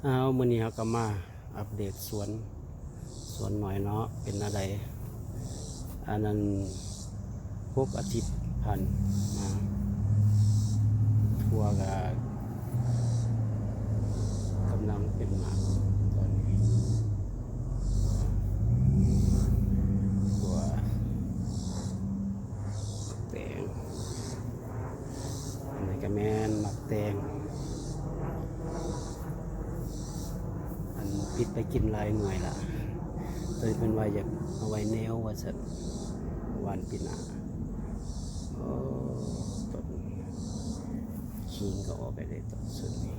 ເອົາ ມື້ນີ້ເຮົາກໍມາອັບເດດສວນ ສວນໜ້ອຍເນາະ ເປັນແນວໃດ? ອັນນັ້ນ ຫົກອາທິດຜ່ານມາ ຖົ່ວກໍກຳລັງເປັນໝາກຕອນນີ້ ຖົ່ວ ແຕງ ອັນນີ້ກໍແມ່ນໝາກແຕງ ອັນຜິດໄປກິນຫຼາຍໜ່ວຍລະ ໂຕນີ້ເພິ່ນວ່າຢາກເອົາໄວ້ແນວວ່າຊັ້ນ ຫວ່ານປີໜ້າ. ໂອ້ ຕົ້ນຂີງກໍອອກໄປເລີຍ ຕົ້ນຊຸດນີ້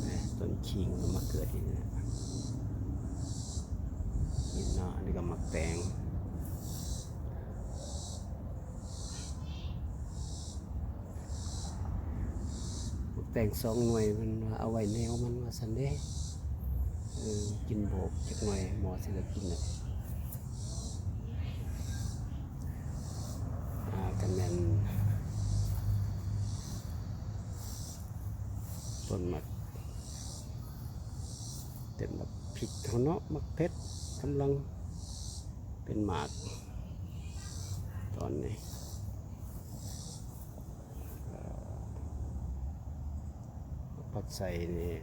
ແໝ່ ຕົ້ນຂີງກໍມາເກີດອີກແລ້ວ ນີ້ເນາະ ອັນນີ້ກໍໝາກແຕງ. ໝາກແຕງສອງໜ່ວຍ ເພິ່ນວ່າເອົາໄວ້ແນວມັນວ່າຊັ້ນເດ້ ເອີ ກິນໂບກຈັກໜ່ອຍ ໝໍຊິໄດ້ກິນແລ້ວ. ອ່າ ກໍແມ່ນຕົ້ນໝາກ ເປັນໝາກພິກເຮົາເນາະ ໝາກເຜັດ ກຳລັງເປັນໝາກຕອນນີ້. ເອີ ຜັກໄຊນີ້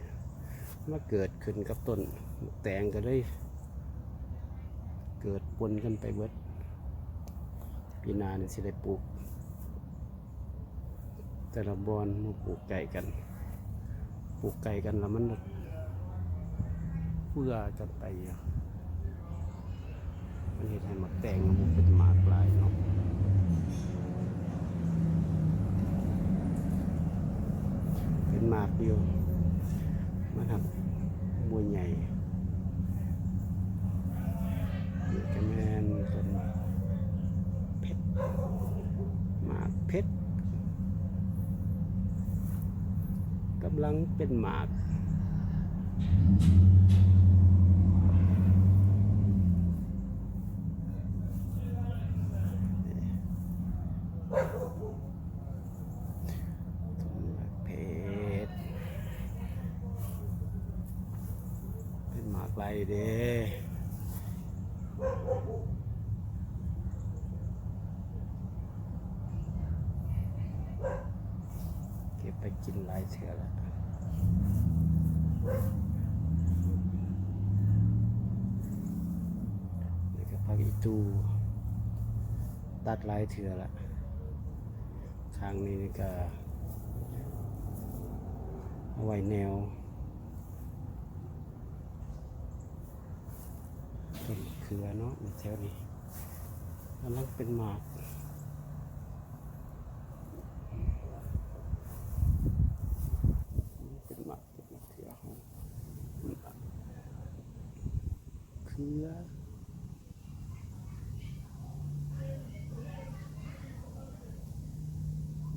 ມາເກີດຂຶ້ນກັບຕົ້ນໝາກແຕງ ກໍເລີຍເກີດປົນກັນໄປເບິດ. ປີໜ້ານີ້ຊິໄດ້ປູກແຕ່ລະບ່ອນມາປູກໃກ້ກັນ ປູກໃກ້ກັນລະມັນເຟືອກັນໄປຢູ່. ມັນເຮັດໃຫ້ໝາກແຕງມັນບໍ່ເປັນໝາກຫຼາຍເນາະ ເປັນໝາກຢູ່ ມັນຫາກບໍ່ໃຫຍ່. ນີ້ກໍແມ່ນຕົ້ນເຜັດ ໝາກເຜັດ ກຳລັງເປັນໝາກ. ຕົ້ນໝາກເຜັດ ເປັນໝາກຫຼາຍເດ້. ເກັບໄປກິນຫຼາຍເທື່ອລະ ນີ້ກໍຜັກອີຕູ ຕັດຫຼາຍເທື່ອລະ ຂ້າງນີ້ກໍເອົາໄວ້ແນວ ຕົ້ນເຂືອເນາະ ແຖວນີ້ກຳລັງເປັນໝາກ ເປັນໝາກ ເປັນໝາກເຂືອ ເຂືອ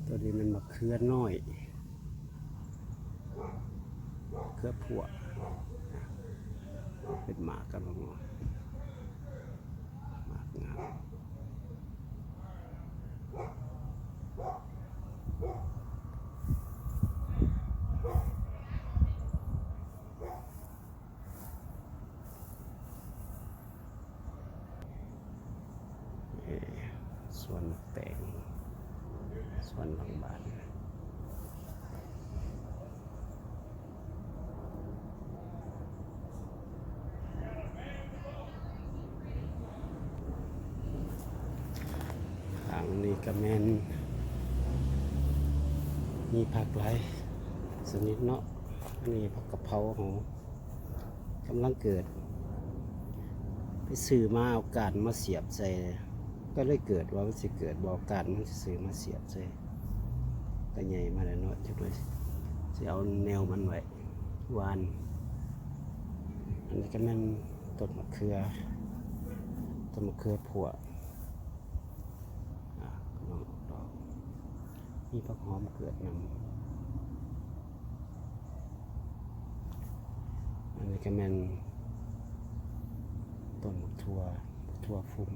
ໂຕນີ້ແມ່ນໝາກເຂືອນ້ອຍ ເຂືອພວກ ເປັນໝາກກັນ ໝາກງາມ. ເອີ ສວນແຕງ ສວນຫຼັງບ້ານ ທາງນີ້ກະແມ່ນມີຜັກຫຼາຍຊະນິດເນາະ ອັນນີ້ຜັກກະເພົາເຮົາ ກຳລັງເກີດ ໄປຊື້ມາເອົາກ້ານມາສຽບໃສ່ ກໍເລີຍເກີດວ່າມັນຊິເກີດບໍ່ ເອົາກ້ານມັນຊື່ໆມາສຽບໃສ່ ກໍໃຫຍ່ມາແລ້ວເນາະ ຈັກໜ່ອຍຊິເອົາແນວມັນໄວ້ຫວ່ານ. ອັນນີ້ກໍແມ່ນຕົ້ນມະເຂືອ ຕົ້ນມະເຂືອພວກ ອາ ກຳລັງອອກດອກ ມີຜັກຫອມເກີດນຳ. ອັນນີ້ກໍແມ່ນຕົ້ນໝາກຖົ່ວ ຖົ່ວຟຸມ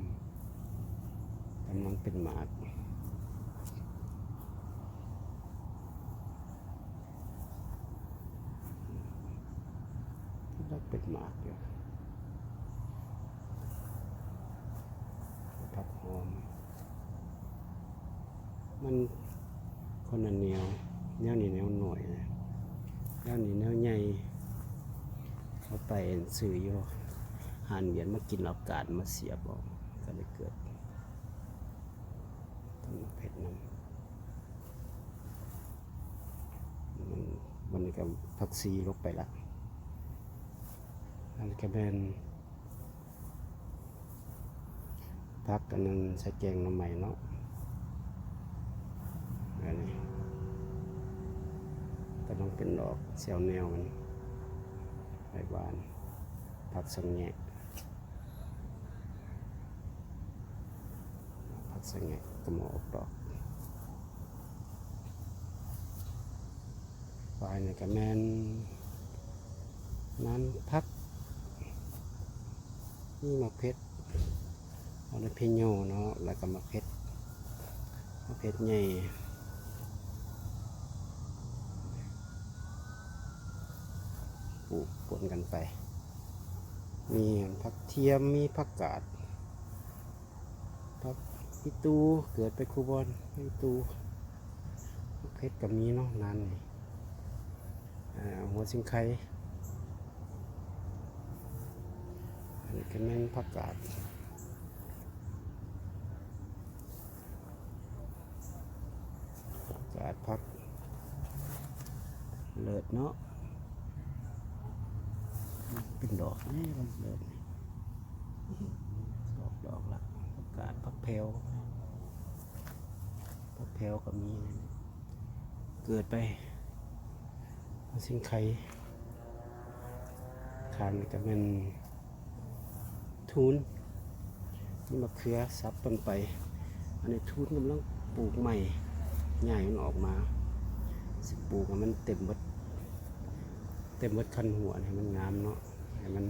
ກຳລັງເປັນໝາກ. ເປັນໝາກຢູ່ ຜັກຫອມ ມັນຄົນລະແນວ ແນວນີ້ແນວນ້ອຍ ແນວນີ້ແນວໃຫຍ່. ເຮົາໄປຊື້ຢູ່ຮ້ານຫວຽດມາກິນ ເອົາກ້ານມາສຽບເອົາ ກໍເລີຍເກີດຕົ້ນໝາກເຜັດນຳ. ມັນ ມັນກໍຜັກຊີລົງໄປລະ. ອັນນີ້ກໍແມ່ນຜັກອັນນັ້ນ ໃສ່ແກງໜໍ່ໄມ້ເນາະ. ອັນນີ້ກຳລັງເປັນດອກ ແຊວແນວມັນ ໃບຫວານ ຜັກສັງແງະ. ຜັກສັງແງະກຳລັງອອກດອກ. ຝ່າຍນີ້ກໍແມ່ນນານຜັກ ມີໝາກເຜັດ ເອົາໄດ້ເພໂຍເນາະ ແລ້ວກໍໝາກເຜັດ ໝາກເຜັດໃຫຍ່ ປູກປົນກັນໄປ. ມີຜັກທຽມ ມີຜັກກາດ ຜັກອີຕູ ເກີດໄປຄູ່ບ່ອນ ອີຕູ ຜັກເຜັດກໍມີເນາະ ນັ້ນນີ້ ຫົວຊິງໄຄ. ອັນນີ້ກໍແມ່ນຜັກກາດ ຜັກກາດ ຜັກເລີດເນາະ ເປັນດອກນີ້ ເລີດນີ້ ອອກດອກລະ. ຜັກກາດ ຜັກແພວ ຜັກແພວກໍມີ ເກີດໄປ ຊິງໄຄ. ຂ້າງນີ້ກໍແມ່ນທູນ ມີໝາກເຂືອສັບກັນໄປ. ອັນນີ້ທູນກຳລັງປູກໃໝ່ ຍ້າຍມັນອອກມາ ຊິປູກໃຫ້ມັນເຕັມເບິດ ເຕັມເບິດຄັນຫົວ ໃຫ້ມັນງາມເນາະ ໃຫ້ມັນ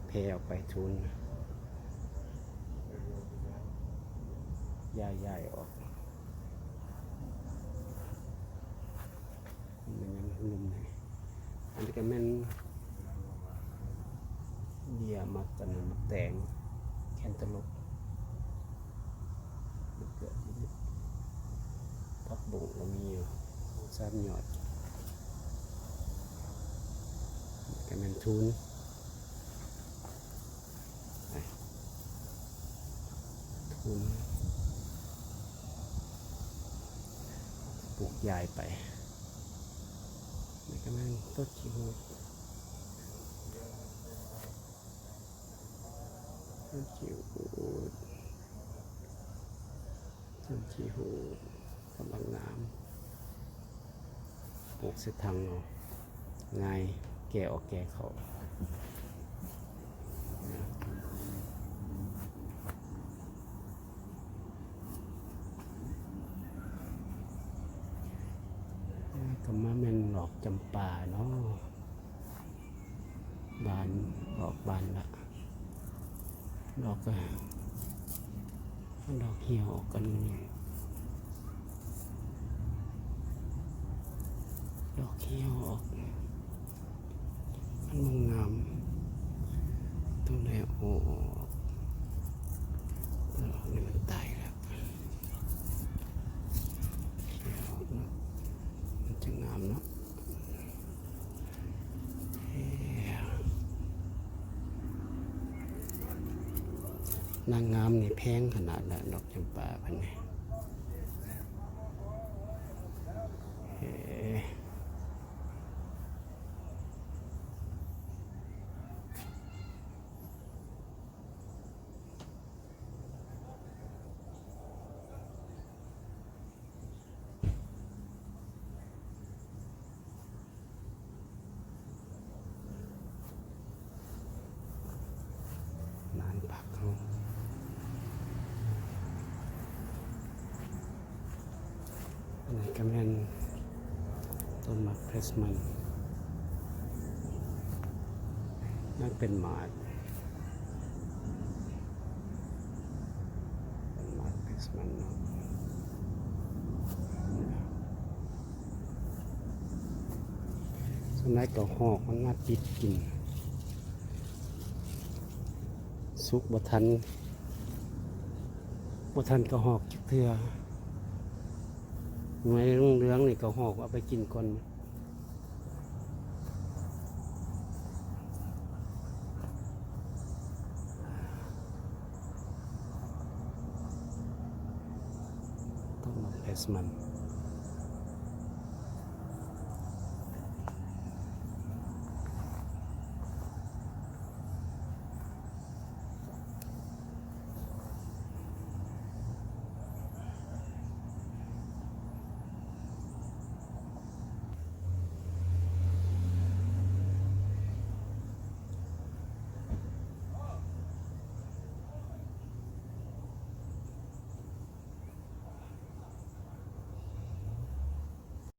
ແຜ່ອອກໄປທູນ ຍ້າຍ ຍ້າຍອອກ. ມັນຍັງໜຸ່ມນີ້. ອັນນີ້ກໍແມ່ນເບ້ຍໝາກ ອັນນັ້ນ ໝາກແຕງ ແຄນຕາລູບ ມັນເກີດຢູ່ນີ້. ຜັກບົ້ງກໍມີຢູ່ ສາມຍອດ. ນີ້ກໍແມ່ນທູນ ທູນ ປູກຍ້າຍໄປ. ນີ້ກໍແມ່ນຕົ້ນຂີ້ຫູດ ຕົ້ນຂີ້ຫູດ ຕົ້ນຂີ້ຫູດກຳລັງງາມ. ປູກໃສ່ຖັງເອົາ ງ່າຍ ແກ່ອອກແກ່ເຂົ້າ. ຕໍ່ມາແມ່ນດອກຈຳປາເນາະ. ບານ ອອກບານລະ ດອກກໍ ດອກຫ່ຽວອອກກັນ ດອກຫ່ຽວອອກ ມັນບໍ່ງາມ ຕ້ອງໄດ້ເອົາອອກ. ດອກນີ້ມັນຕາຍແລ້ວ ມັນຈະງາມເນາະ. ເອີ ນາງງາມນີ້ແພງຂະໜາດນັ້ນ ດອກຈຳປາເພິ່ນນີ້. ເອີ. ລານຜັກເຮົາ ອັນນີ້ກໍແມ່ນຕົ້ນໝາກເພຣສມັນ ຍັງເປັນໝາກ ເປັນໝາກເພຣສມັນເນາະ. ສ່ວນຫຼາຍກໍຫອກມັນມາຕິດກິນ ບໍ່ທັນ ບໍ່ທັນກະຮອກຈັກເທື່ອ. ໜ່ວຍເຫຼືອງໆນີ້ກະຮອກເອົາໄປກິນກ່ອນ. ຕ້ອງມາແພສມັນ.